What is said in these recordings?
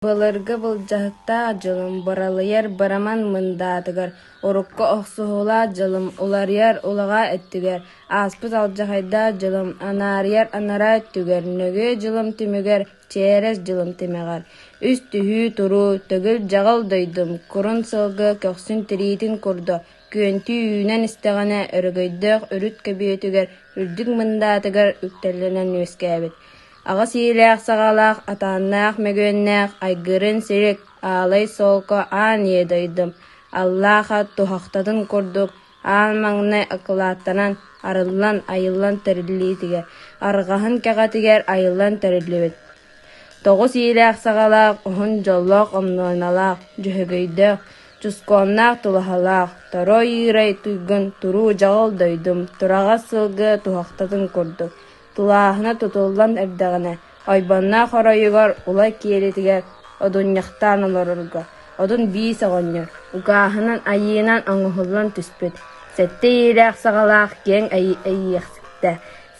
Былыргы былдьаһыктаах дьылым быралыйар быраман мындаатыгар, урукку охсуһуулаах дьылым уларыйар улаҕаа өттүгэр, ааспыт алдьархайдаах дьылым анаарыйар анараа өттүгэр, нөҥүө дьылым түмүгэр, чээрэс дьылым тимэҕэр, үс түһүү туруу, төгүл дьаҕыл дойдум, курун сылгы көхсүн тириитин курдук, күөнтүү үүнэн истэҕинэ өрөгөйдөөх үрүт көбүөтүгэр, үрдүк мындаатыгар үктэллэнэн үөскээбит Аҕыс иилээх-саҕалаах, атааннаах-мөгүөннээх, айгырын сирик, аалай солко аан ийэ дойдум, аллаах ат туһахтатын курдук аан маҥнай акылааттанан, арыллан, айыллан тэриллиитигэр, арҕаһын кэҕэтигэр айыллан тэриллибит. Тоҕус иилээх-саҕалаах, уһун дьоллоох омнуоналаах, дьөһөгөйдөөх, чускуоннаах тулаһалаах, торо иирэй туйгун туруу дьаҕыл дойдум, тураҕас сылгы туһахтатын курдук, Тулааһына тутуллан эрдэҕинэ, ойбонноох оройугар ула киэлитигэр одунньахтаан олорорго одун биис оҕонньор укааһынан айыынан оҥоһуллан түспүт, сэттэ иилээх-саҕалаах киэҥ эйиэхсиктэ,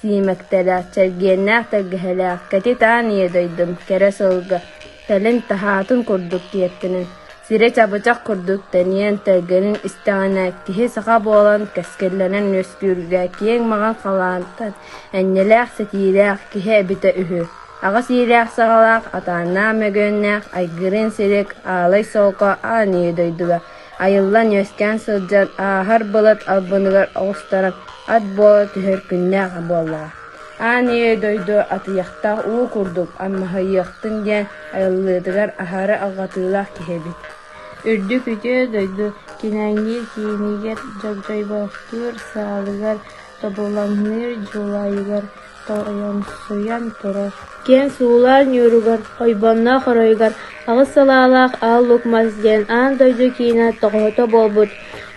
сиимэктэлээх, чэлгиэннээх тэлгэһэлээх, кэтит аан ийэ дойдум кэрэ сылгы тэлин таһаатын курдук киэптэнэн, сирэ чабычах курдук тэнийэн тэлгэнэн истэҕинэ, киһи саха буолан кэскиллэнэн үөскүүргэ киэҥ маҥан халаантан энньэлээх-сэтиилээх киһи эбитэ үһү. Аҕыс иилээх-саҕалаах, атааннаах-мөгүөннээх, айгырыын силик, аалай солко аан ийэ дойдуга айыллан үөскээн сылдьан ааһар былыт албыныгар оҕустаран ат буола түһэр күннээх буоллаҕа. Аан ийэ дойду атыйахтаах уу курдук аммаһыйыахтын диэн айыллыытыгар аһары алҕатыылаах киһи эбит. Үрдүк үтүө дойду кинээҥниир киинигэр дьогдьойбохтуур саалыгар тобуллаҥныыр дьулайыгар тойомсуйан турар. Киэҥ суулаах ньууругар, ойбонноох оройугар аҕыс салаалаах Аал Лук мас диэн аан дойду киинэ тоҕоһото буолбут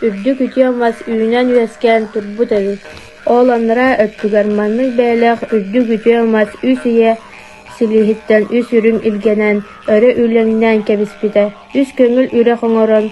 үрдүк үтүө мас үүнэн-үөскээн турбут эбит. Ол анараа өттүгэр маннык бэйэлээх үрдүк үтүө мас үс ийэ силиһиттэн үс үрүҥ илгэнэн өрө үлэҥнээн кэбиспитэ, үс көҥүл үрэх оҥорон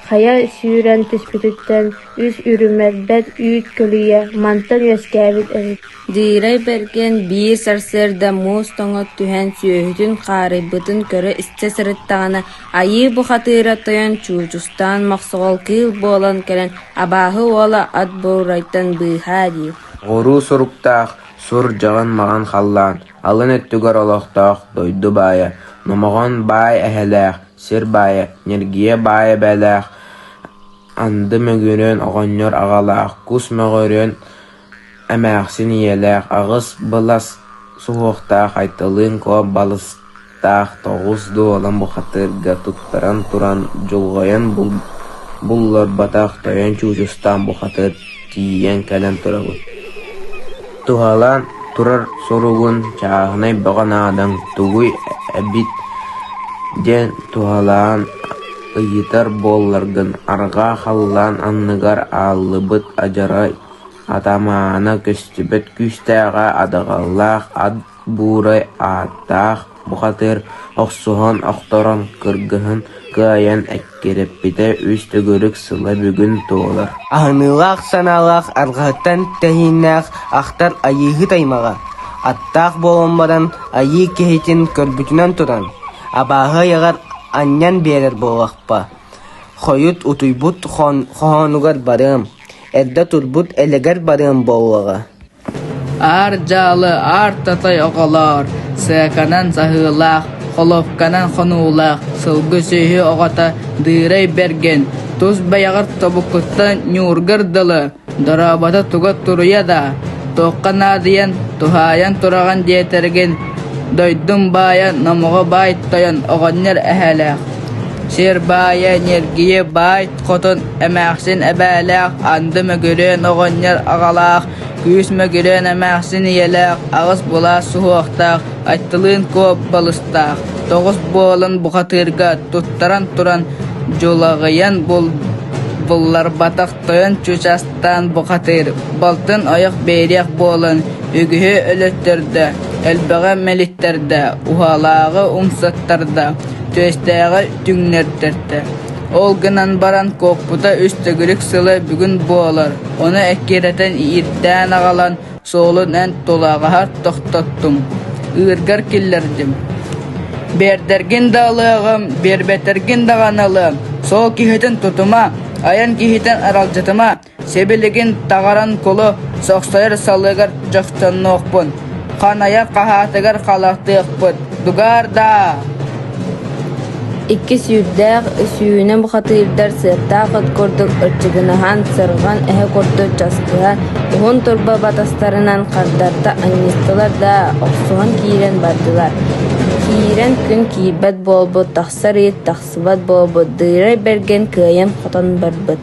хайа сүүрэн түспүтүттэн үс үрүмэрбэт үүт көлүйэ мантан үөскээбит эбит. Дыырай Бэргэн биир сарсыарда муус тоҥот түһэн сүөһүтүн хаарыйбытын көрө-истэ сырыттаҕына, айыы бухатыыра тойон чуучустаан мохсоҕол кыыл буолан кэлэн абааһы уола ат буурайтан быыһаа диир. Оҕуруу суруктаах сур дьаҕын маҕан халлаан, алын өттүгэр олохтоох дойду баайа, номоҕон баай эһэлээх, сир баайа, ньиргийэ баай эбэлээх, анды мөҥүрүөн оҕонньор аҕалаах, кус мөҕүрүөн эмээхсин ийэлээх, аҕыс былас суһуохтаах Айталыын Куо балыстаах тоҕус дуолан бухатыырга туттаран туран дьулҕайан булларбатах тойон чуучустаан бухатыыр тиийэн кэлэн турабыт. Туһалаан турар соругун чааһынай бөҕө наадаҥ тугуй эбит диэн туһалаан ыйытар буолларгын, арҕаа халлаан анныгар ааллыбыт адьарай атамаана көстүбэт күүстээҕэ адаҕаллаах ат буурай ааттаах бухатыыр охсуһан охторон кыргыһын кыайан эккирэппитэ үс төгүрүк сыла бүгүн туолар Аһыныылаах санаалаах арҕаһыттан тэһииннээх ахтар айыыһыт аймаҕа, аттаах буолан баран айыы киһитин көрбүтүнэн туран, абааһы айаҕар анньан биэрэр буоллахпа, хойут утуйбут хоһоонугар барыам, эрдэ турбут элэгэр барыам буоллаҕа Аар дьаалы, аар татай оҕолоор, сыаканан саһыылаах, холуопканан хонуулаах, сылгы сүөһү оҕото Дыырай Бэргэн, тус бэйэҕэр тобуккуттан ньуургар дылы, дорообото туга туруйа да, туохха наадыйан, туһаайан тураҕын диэтэргин, дойдум баайа номоҕо баай тойон оҕонньор эһээлээх, сир баайа ньиргийэ баай хотун эмээхсин эбээлээх, анды мөгүрүөн оҕонньор аҕалаах, күүс мөгүрүөн эмээхсин ийэлээх, аҕыс былаас суһуохтаах, Айтылыын Куо балыстаах, тоҕус буолан бухатыырга туттаран туран дьулаҕыйан булларбатах тойон чуучастаан бухатыыр, балтын ойох биэриэх буолан үгүһү өлөттөрдө, элбэҕи мэлиттэрдэ, уһалааҕы умсаттарда, түөстээҕи түҥнэртэрдэ. Ол гынан баран куоппута үс төгүрүк сыла бүгүн буолар, ону эккирэтэн иирдээн аҕалан суолун эн тулаҕаһар тохтоттум, ыыргар киллэрдим. Биэрдэргин да ылыаҕым, биэрбэтэргин даҕаны ылыам. Суол киһитин тутума, айан киһитин аралдьытыма, сибилигин таҕаран кулу, сохсойор салыгар дьохтоннуохпун, ханайар хаһаатыгар халахтыахпыт, дугаар даа Икки сүүрдээх, сүүнэ бухатыырдар сыаптаах ыт курдук ырдьыгынаһан, сырҕан эһэ курдук часкыһан, уһун турба батастарынан хардарыта анньыстылар да, охсуһан киирэн бардылар. Киирэн күн киирбэт буолбут, тахсар ыйыт тахсыбат буолбут, Дыырай Бэргэн кыайан-хотон барбыт.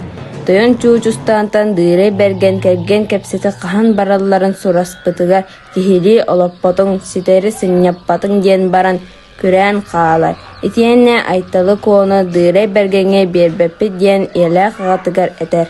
Тойон Чуучустаантан Дыырай Бэргэн кэргэн кэпсэтэ хаһан баралларын сураспытыгар киһилии олоппотуҥ, ситэри сынньаппатыҥ диэн баран күрээн хаалар, итиэннэ Айталы Куону Дыырай Бэргэҥҥэ биэрбэппит диэн ийэлээх аҕатыгар этэр.